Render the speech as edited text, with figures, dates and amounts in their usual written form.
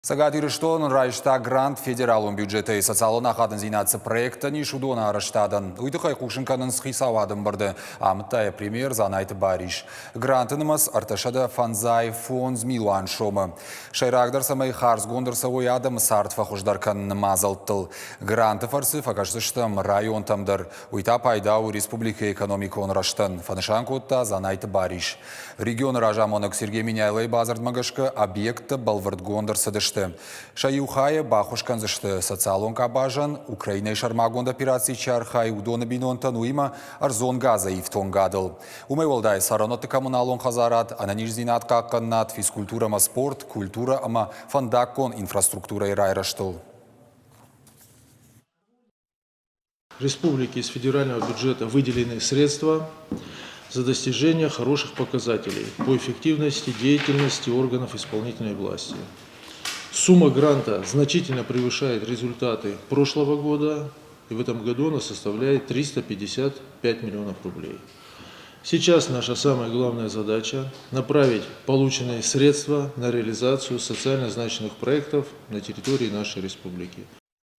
Цӕгат Ирыстон райста грант федералон бюджетӕй социалон ахадындзинад цы проекттӕн ис, уыдоны арӕзтадӕн. Уый тыххӕй хъусын кӕнынц хицауады ӕмбырды, амыдта йӕ премьер Дзанайты Барис. Гранты нымӕц 355 милуан сомы. Сӕйрагдӕр, цӕмӕй хардзгонд ӕрцӕуой адӕмы цард фӕхуыздӕр кӕныны мадзӕлттыл. Гранты фӕрцы фӕкӕсдзыстӕм районтӕм дӕр. Уый та пайда у республикӕйы экономикон рӕзтӕн, фӕнысан кодта Дзанайты Барис. Регионы разамонӕг Сергей Меняйлойы бадзырдмӕ гӕсгӕ объекттӕ бӕлвырдгонд ӕрцыдысты. Сӕ иу хайы баххуыс кӕндзысты социалон къабазӕн, Украинӕйы сӕрмагонд операцийы чи архайы, уыдоны бинонтӕн, уыимӕ ӕрдзон газӕй ифтонгадыл. Уымӕй уӕлдай цӕрӕнуӕтты коммуналон хӕдзарад, ӕнӕниздзинад хъахъхъӕнынад, физкультурӕ ӕмӕ спорт, культурӕ ӕмӕ фӕндаггон инфраструктурӕйы райрӕзтыл. Республике из федерального бюджета выделены средства за достижение хороших показателей по эффективности деятельности органов исполнительной власти. Сумма гранта значительно превышает результаты прошлого года, и в этом году она составляет 355 миллионов рублей. Сейчас наша самая главная задача – направить полученные средства на реализацию социально значимых проектов на территории нашей республики.